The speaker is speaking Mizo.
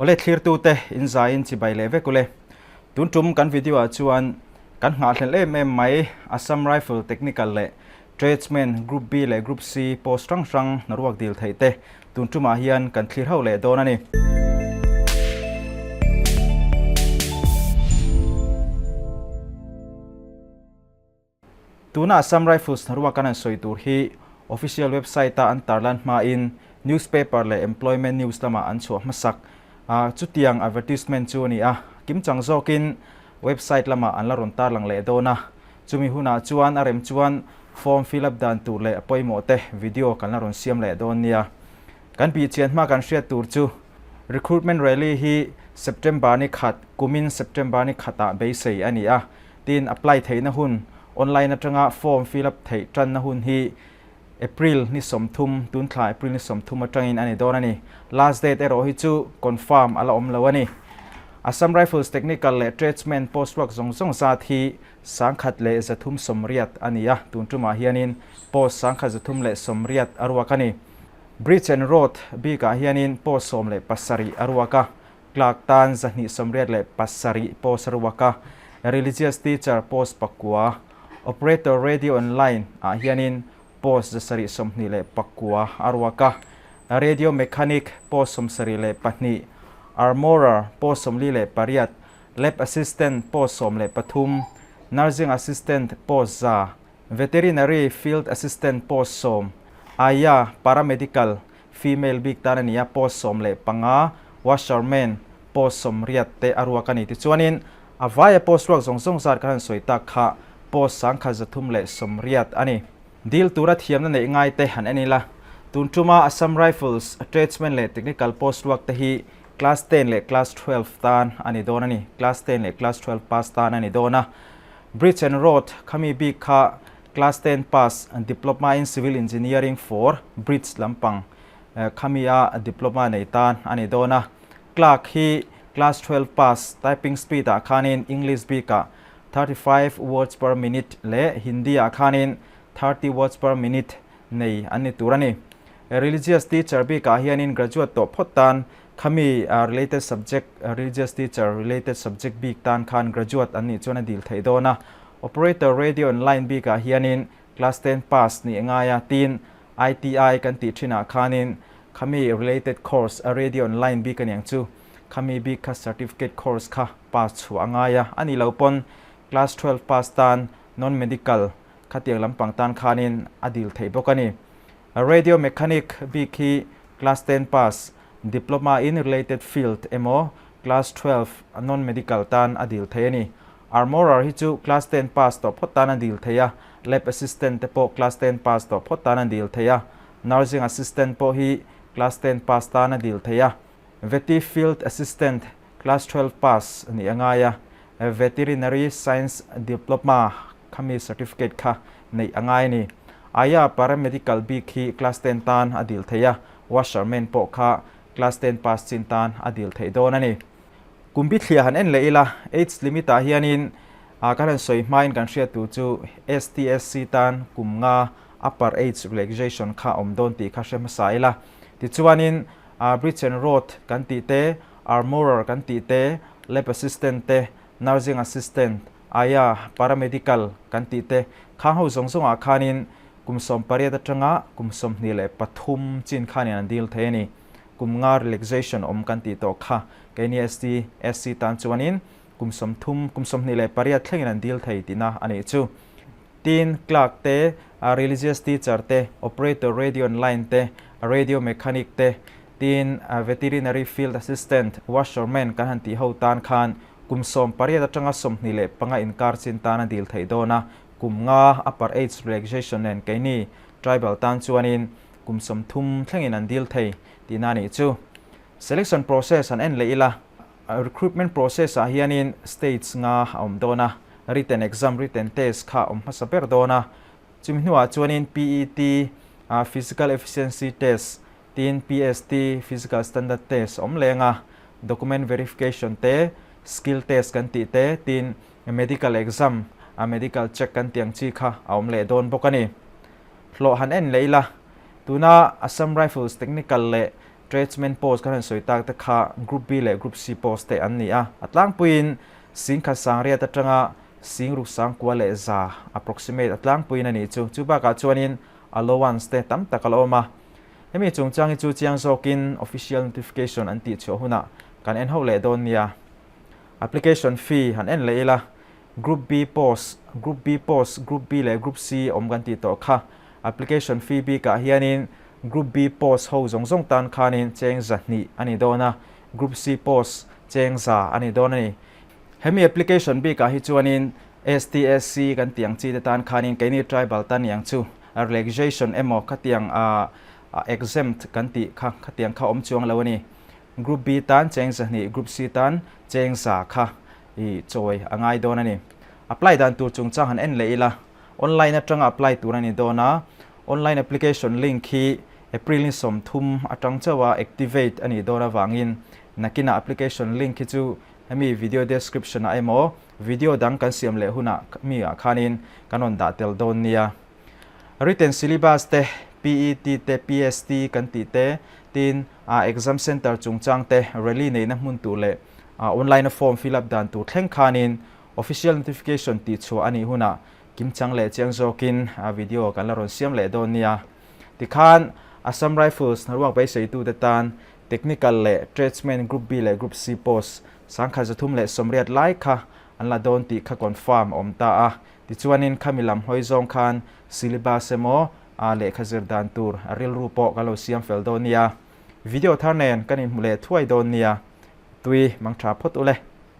Awle thlirtute in zaiin chibai leh vek ule. Tun tum kan video ah chuan kan nghahhlelh em em mai Assam Rifle Technical leh Tradesman Group B leh Group C post hrang hrang hnaruak dil theih te tun tumah hian kan thlir ho leh dawn a ni. Tuna Assam Rifles hnaruak kan han sawi tur hi official website-a an tarlan hmain newspaper leh employment news lamah an chhuah hmasak a, chutiang advertisement chu a ni a, kimchang zawkin website lamah an la rawn tarlang leh dawn a, chumi hunah chuan a rem chuan form fill up dan tur leh pawimawh te video kan la rawn siam leh dawn nia. Kan bihchian hma kan hriat tur chu recruitment rally hi September ni khat, kumin September ni khatah beisei a ni a, Tin, apply theihna hun, online atanga form fill up theih tanna hun hi April ni 30, tun thla April ni 30 atangin a ni dawn a ni. Last date erawh hi chu confirm a la awm lo a ni. Assam Rifles Technical leh Tradesman post work zawng zawng zat hi 1380 a ni a, tun tumah hianin post 1380 a ruak a ni. Bridge and Road bikah hianin post 17 a ruak a, Clerk tan 287 post a ruak a, Religious Teacher post pakua, Operator Radio and Line ah hianin post 729 a ruak a, Radio Mechanic post 72, Armourer post 48, Lab Assistant post 13, Nursing Assistant post 100, Veterinary Field Assistant post 10, Aya Paramedical Female bik tan a ni a, post 15, Washerman post 80 te a ruak a ni. Tichuanin a vaia post ruak zawng zawng zat kan han sawi tak kha post 1380 a ni. Dil tura thiamna neih ngai te han en ila, tun tuma Assam Rifles Tradesman leh Technical post ruak te hi Class 10 leh Class 12 tan a ni dawn a ni. Class 10 leh Class 12 pass tan a ni dawn a. Bridge and Road khami bik kha Class 10 pass, Diploma in Civil Engineering for Bridge lampang khami a diploma nei tan a ni dawn a. Clerk hi Class 12 pass, typing speed ah khanin English bikah 35 words per minute leh Hindi ah khanin 30 words per minute nei an ni tur a ni. Religious teacher bikah hianin graduate tawh phawt tan khami related subject, religious teacher related subject bik tan khan graduate an nih chuan a dil theih dawn a. Operator radio and line bikah hianin class 10 pass nih ngai a, tin ITI kan tih thinah khanin khami related course a radio and line bik aniang chu khami bik kha certificate course kha pass chhuah a ngai a, a nih loh pawn class 12 pass tan non medical khatiang lampang tan khanin a dil theih bawk a ni. Radio mechanic bik hi class 10 pass, diploma in related field emaw class 12 non medical tan a dil theih a ni. Armourer hi chu class 10 pass tawh phawt tan a dil theih a, lab assistant te pawh class 10 pass tawh phawt tan a dil theih a, nursing assistant pawh hi class 10 pass tan a dil theih a, vety field assistant class 12 pass nih a ngai a, veterinary science diploma khami certificate kha neih a ngai a ni. Aia paramedical bik hi class 10 tan a dil theih a, washerman pawh kha class 10 pass chin tan a dil theih dawn a ni. Kum bithliah han en leh ila, age limit ah hianin kan han sawi hmain kan hriat tur chu STSC tan kum nga upper age relaxation kha awm dawn tih kha hre hmasa ila. Tichuanin bridge and road kan tih te, armourer kan tih te, lab assistant te, nursing assistant, aia paramedical kan tih te khang ho zawng zawngah khanin kum 18 atanga kum 23 chin khanin an dil thei a ni. Kum nga relaxation awm kan tih tawh kha keini ST, SC tan chuanin kum 30, kum 28 thlengin an dil thei tihna a nih chu. Tin, clerk te, religious teacher te, operator radio and line te, radio mechanic te, tin veterinary field assistant, washerman kan han tih ho tan khan kum 18 atanga 25 inkar chin tan a dil theih dawn a, kum nga upper age relaxation nen keini tribal tan chuanin kum 30 thlengin an dil thei tihna a nih chu. Selection process han en leh ila, recruitment process ah hianin stage nga a awm dawn a, written exam, written test kha a awm hmasa ber dawn a, chumi hnuah chuanin PET, Physical Efficiency Test, tin PST, Physical Standard Test, a awm leng a, document verification te, skill test kan tih te, tin medical exam, medical check kan tih ang chi kha a awm leh dawn bawk a ni. Hlawh han en leh ila, tuna Assam Rifles Technical leh Tradesman post kan han sawi tak te kha Group B leh Group C post te an ni a. A tlangpuiin Singkhat Sangriat atanga Singruk Sangkua leh za approximate a tlangpuiin a nih chu. Chu bakah chuanin allowance te tam tak a la awm a. Hemi chungchang hi chu chiang zawkin official notification an tih chhuah hunah kan en ho leh dawn nia. Application fee han en leh ila, Group B post, Group B post, Group B leh Group C awm kan tih tawh kha. Application fee bikah hianin Group B post ho zawng zawng tan khanin cheng 200 a ni dawn a, Group C post cheng 100 a ni dawn a ni. Hemi application bikah hi chuanin STSC kan tih ang chi te tan khanin keini tribal tan iang chu relaxation emaw khatiang exempt kan tih kha khatiang kha awm chuang lo a ni. Group B tan cheng 200, Group C tan cheng 100 kha i chawi a ngai dawn a ni. Apply dan tur chungchang han en leh ila, online atanga apply tur a ni dawn a, online application link hi April ni 30 atang chauha activate a nih dawn avangin nakinah application link hi chu hemi video description ah emaw video dang kan siam leh hunah mi ah khanin kan rawn dah tel dawn nia. Written syllabus te, PET te, PST kan tih te, tin ah exam center chungchang te, rally neihna hmun tur leh online a form fill up dan tur thleng khanin official notification tih chhuah a nih hunah kimchang leh chiang zawkin video kan la rawn siam leh dawn nia. Tikhan Assam Rifles hnaruak beiseitute tan Technical leh Tradesman Group B leh Group C post 1380 lai kha an la dawn tih kha confirm a awm ta a. Tichuanin khami lam hawi zawng khan syllabus emaw a lehkha zir dan tur a rilru pawh kan lo siam fel dawn nia. Video thar nen kan inhmu leh thuai dawn nia. Tui mang tha phawt u le.